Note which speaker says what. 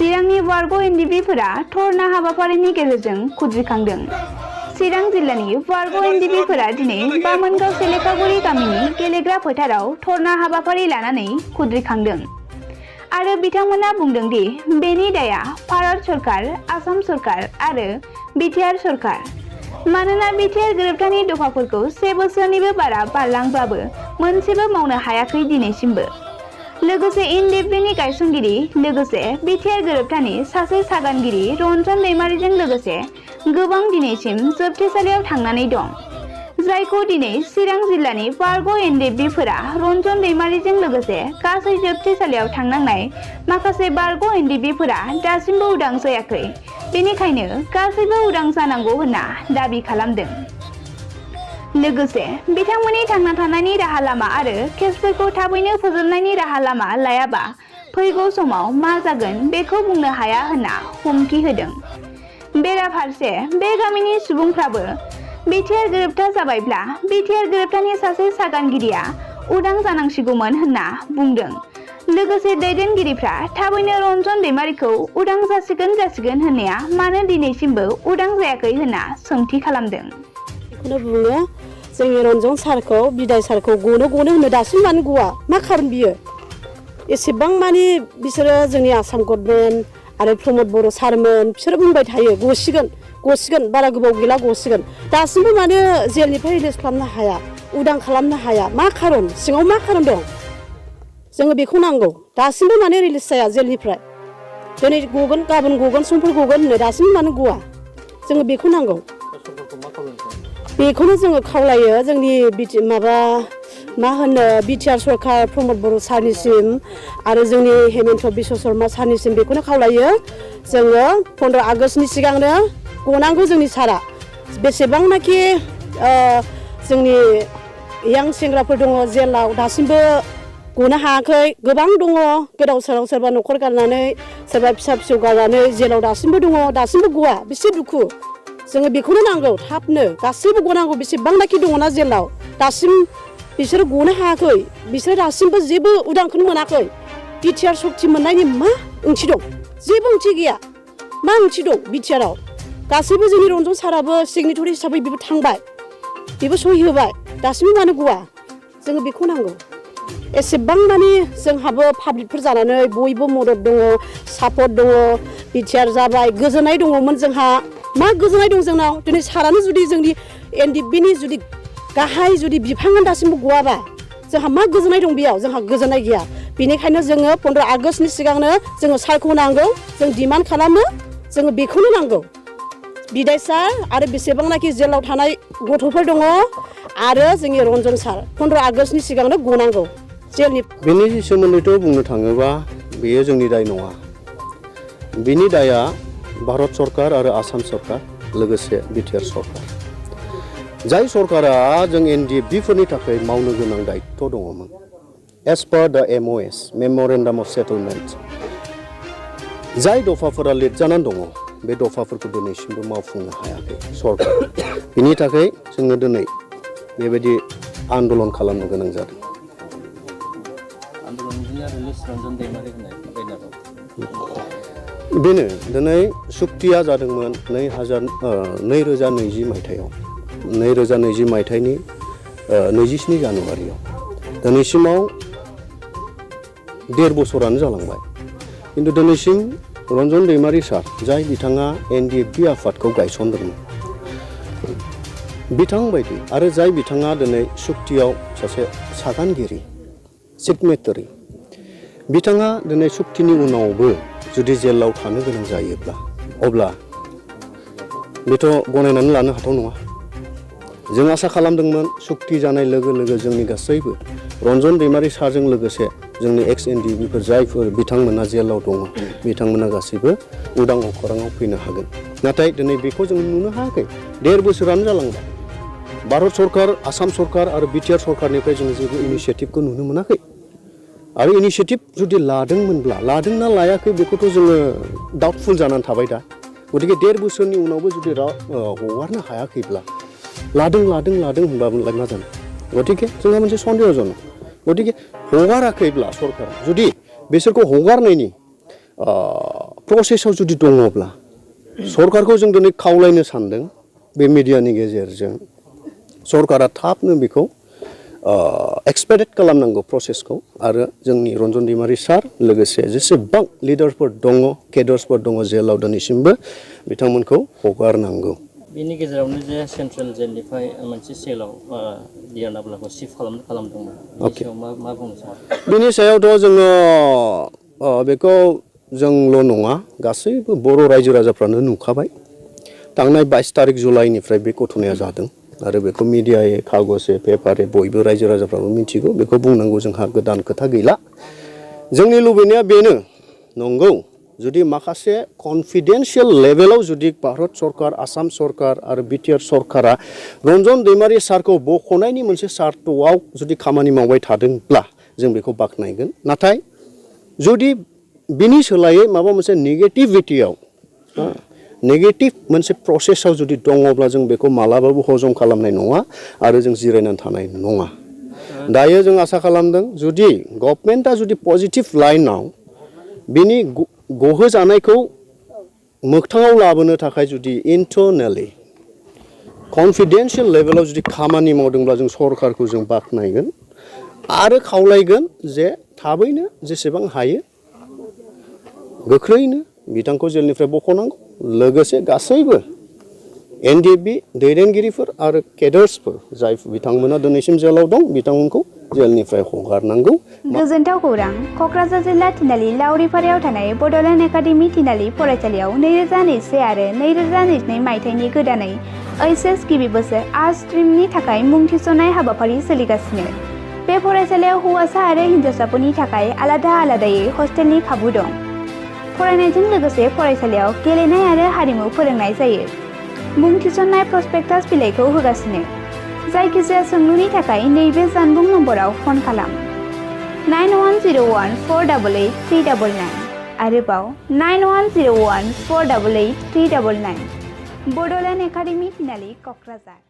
Speaker 1: चिरांनि वार्ग एनडिबिफोरा धरना हाबाफारिनि गेजेरजों खुद्रिखांदों। चिरां जिल्लानि वार्ग एनडिबिफोरा दिनै बामोनगाव सेलेखागुरि गामिनि गेलेग्रा फोथाराव धरना हाबाफारि लानानै खुद्रिखांदों आरो बिथांमोना बुंदों दि बेनि दाया भारत सरकार, आसाम सरकार आरो बिटिआर सरकार। मानोना बिटिआर गोरोबथानि दफाफोरखौ 1 बोसोरनिबो बारा बारलांब्लाबो मोनसेबो मावनो हायाखै दिनैसिमबो। लोगोसे एनडिएफबिनि गायसनगिरि लोगोसे बिटिआर गोरोबथानि सासे सागानगिरि रन्जन दैमारिजों लोगोसे गोबां दिनैसिम जोबथेसालियाव थांनानै दं। जायखौ दिनै चिरां जिल्लानि वार्ग एनडिएफबिफोरा रन्जन दैमारिजों लोगोसे गासै जोबथेसालियाव थांनांनाय माखासे वार्ग एनडिएफबिफोरा दासिमबो उदां जायाखै। बेनिखायनो गासैबो उदां जानांगौ होनना दाबि खालामदों। लोगोसे बिथांमोननि थांना थानायनि राहा लामा आरो केसफोरखौ थाबैनो फोजोबनायनि राहा लामा लायाबा फैगौ समाव मा जागोन बेखौ बुंनो हाया होनना हुमखि होदों। बेराफारसे बे गामिनि सुबुंफ्राबो बिटिआर गोरोबथा जाबायब्ला बिटिआर गोरोबथानि सासे सागानगिरिया उदां जानांसिगौमोन होनना बुंदों। लोगोसे दैदेनगिरिफ्रा थाबैनो रन्जन दैमारिखौ उदां जासिगोन होननाया मानो दिनैसिमबो उदां जायाखै होनना सोंथि खालामदों।
Speaker 2: बेखौनो बुङो जोंनि रन्जन सारखौ बिदाय सारखौ गनो होनो दासिम मानो गवा मा खारन बियो एसेबां मानि बिसोरो जोंनि आसाम गभर्नमेन्ट आरो प्रमद बर' सारमोन बिसोरो बुंबाय थायो गसिगोन बारा गोबाव गैला गसिगोन दासिमबो मानो जेलनिफ्राय रिलिज खालामनो हाया उदां खालामनो हाया मा खारन सिङाव मा खारन दं जोङो बेखौ नांगौ दासिमबो मानो रिलिज जाया जेलनिफ्राय दिनै गगोन गाबोन गगोन समफोर गगोन होनो दासिमबो मानो गवा जोङो बेखौ नांगौ बेखौनो जोङो खावलायो जोंनि मा होनो बिटिआर सरकार प्रमद बर' सारनिसिम आरो जोंनि हेमन्त बिश्व शर्मा सारनिसिम बेखौनो खावलायो जोङो 15 आगष्टनि सिगांनो गनांगौ जोंनि सारा बेसेबांनाखि जोंनि यां सेंग्राफोर दङ जेलाव दासिमबो गनो हायाखै गोबां दङ गोदाव सोराव सोरबा न'खर गारनानै सोरबा फिसा फिसौ गारनानै जेलाव दासिमबो दङ दासिमबो गवा बेसे दुखु जोङो बेखौनो नांगौ थाबनो गासैबो गनांगौ बेसेबांनाखि दङना जेलाव दासिम बिसोरो गनो हायाखै बिसोरो दासिमबो जेबो उदांखौनो मोनाखै बिटिआर सक्ति मोननायनि मा ओंथि दं जेबो ओंथि गैया मा ओंथि दं बिटिआराव गासैबो जोंनि रन्जन साराबो सिगनेटरि हिसाबै बेबो थांबाय बेबो सहि होबाय दासिमबो मानो गवा जोङो बेखौ नांगौ एसेबां मानि जोंहाबो पाब्लिकफोर जानानै बयबो मदद दङ सापर्ट दङ बिटिआर जाबाय गोजोननाय दङमोन जोंहा मा गोजोननाय दं जोंनाव दिनै सारानो जुदि जोंनि एनडिएफबिनि जुदि गाहाय जुदि बिफाङा दासिमबो गवाबा जोंहा मा गोजोननाय दं बेयाव जोंहा गोजोननाय गैया बेनिखायनो जोङो 15 आगष्टनि सिगांनो जोङो सारखौ नांगौ जों डिमान्ड खालामो जोङो बेखौनो नांगौ बिदाय सार आरो बेसेबांनाखि जेलाव थानाय गथ'फोर दङ आरो जोंनि रन्जन सार 15 आगष्टनि सिगांनो गनांगौ जेलनि
Speaker 3: बेनि सोमोन्दैथ' बुंनो थाङोबा बेयो जोंनि दाय नङा बिनि दाया भारत सरकार आरो आसाम सरकार लोगोसे बिटिआर सरकार जाय सरकारा जों एनडिएफबिफोरनि थाखाय मावनो गोनां दायित्व दङमोन एज पार द MOS मेम'रेन्डाम अफ सेटलमेन्ट जाय दफाफोरा लिरजानानै दङ बे दफाफोरखौ दिनैसिमबो मावफुंनो हायाखै सरकार बिनि थाखाय जोङो दिनै बेबायदि आन्दलन खालामनो गोनां जादों बेनो दिनै सुक्तिया जादोंमोन 2020 मायथाइयाव 2020 मायथाइनि 27 जानुवारियाव दिनैसिमाव 1.5 बोसोरानो जालांबाय खिन्थु दिनैसिम रन्जन दैमारि सार जाय बिथाङा एनडिएफबि आफादखौ गायसनदोंमोन बिथां बायदि आरो जाय बिथाङा दिनै सुक्तियाव सासे सागानगिरि सिगनेटारि बिथाङा दिनै सुक्तिनि उनावबो जुदि जेलाव थानो गोनां जायोब्ला अब्ला बेथ' गनायनानै लानो हाथाव नङा जों आसा खालामदोंमोन सुक्ति जानाय लोगो लोगो जोंनि गासैबो रन्जन दैमारि सारजों लोगोसे जोंनि एक्स एनडिएफबिफोर जायफोर बिथांमोना जेलाव दङ बिथांमोना गासैबो उदां अखराङाव फैनो हागोन नाथाय दिनै बेखौ जों नुनो हायाखै 1.5 बोसोरानो जालांबाय भारत सरकार आसाम सरकार आरो बिटिआर सरकारनिफ्राय जों जेबो इनिसियेटिभखौ नुनो मोनाखै आरो इनिसियेटिभ जुदि लादोंमोनब्ला लादोंना लायाखै बेखौथ' जोङो डाउटफुल जानानै थाबाय दा गतिके 1.5 बोसोरनि उनावबो जुदि हगारनो हायाखैब्ला लादों होनबालाय मा जानो गतिके जोंहा मोनसे सन्देहजनक गतिके हगाराखैब्ला सरकार जुदि बिसोरखौ हगारनायनि प्रसेसआव जुदि दङब्ला सरकारखौ जों दिनै खावलायनो सानदों बे मिडियानि गेजेरजों सरकारा थाबनो बेखौ एक्सपेक्टेड खालामनांगौ प्रसेसखौ आरो जोंनि रन्जन दैमारि सार लोगोसे जेसेबां लिडारफोर दङ केडार्सफोर दङ जेलाव दिनैसिमबो बिथांमोनखौ हगारनांगौ।
Speaker 4: बेनि गेजेरावनो जे सेन्ट्रेल जेलनिफ्राय मोनसे सेलाव दियानाब्लाखौ सिफ्ट खालामदोंमोन बेनि सायाव मा बुंनो सानो?
Speaker 3: बिनि सायावथ' जोङो बेखौ जोंल' नङा गासैबो बर' रायजो राजाफ्रानो नुखाबाय थांनाय 22 तारिख जुलाइनिफ्राय बे घटनाया जादों आरो बेखौ मिडियायै कागजे पेपारे बयबो रायजो राजाफ्राबो मिथिगौ बेखौ बुंनांगौ जोंहा गोदान खोथा गैला। जोंनि लुबैनाया बेनो नंगौ जुदि माखासे कनफिडेन्सियेल लेभेलाव जुदि भारत सरकार आसाम सरकार आरो बिटिआर सरकारा रन्जन दैमारि सारखौ बख'नायनि मोनसे सार्थआव जुदि खामानि मावबाय थादोंब्ला जों बेखौ बाख्नायगोन। नाथाय जुदि बिनि सोलायै माबा मोनसे नेगेटिभिटियाव नेगेटिभ मोनसे प्रसेसआव जुदि दङब्ला जों बेखौ मालाबाबो हजम खालामनाय नङा आरो जों जिरायनानै थानाय नङा। दायो जों आसा खालामदों जुदि गभर्नमेन्टआ जुदि पजिटिभ लाइनाव बिनि गहोजानायखौ मोगथाङाव लाबोनो थाखाय जुदि इन्टारनेलि कनफिडेन्सियेल लेभेलाव जुदि खामानि मावदोंब्ला जों सरकारखौ जों बाख्नायगोन आरो खावलायगोन जे थाबैनो जेसेबां हायो गोख्रैनो बिथांखौ जेलनिफ्राय बख'नांगौ लोगोसे गासैबो एनडिएफबि दैदेनगिरिफोर आरो केडार्सफोर जाय बिथांमोना दिनैसिम जेलाव दं बिथांमोनखौ जेलनिफ्राय हगारनांगौ।
Speaker 1: गोजोनथाव खौरां क'क्राझार जिल्ला थिनालि लावरिपारायाव थानाय बड'लेण्ड एकाडेमि थिनालि फरायसालियाव 2021 आरो 2022 मायथाइनि गोदानै ओइचएस गिबि बोसोर आर्ट्स स्ट्रिमनि थाखाय मुं थिसननाय हाबाफारि सोलिगासिनो। बे फरायसालियाव हौवासा आरो हिनजावसाफोरनि थाखाय आलादा आलादायै हस्टेलनि खाबु दं। फरायनायजों लोगोसे फरायसालियाव गेलेनाय आरो हारिमु फोरोंनाय जायो। मुं थिसननाय प्रस्पेक्टास बिलाइखौ होगासिनो। जायखिजाया सोंलुनि थाखाय नैबे जानबुं नम्बराव फन खालाम 9101488399 आरोबाव 9101488399। बड'लेण्ड एकाडेमि थिनालि क'क्राझार।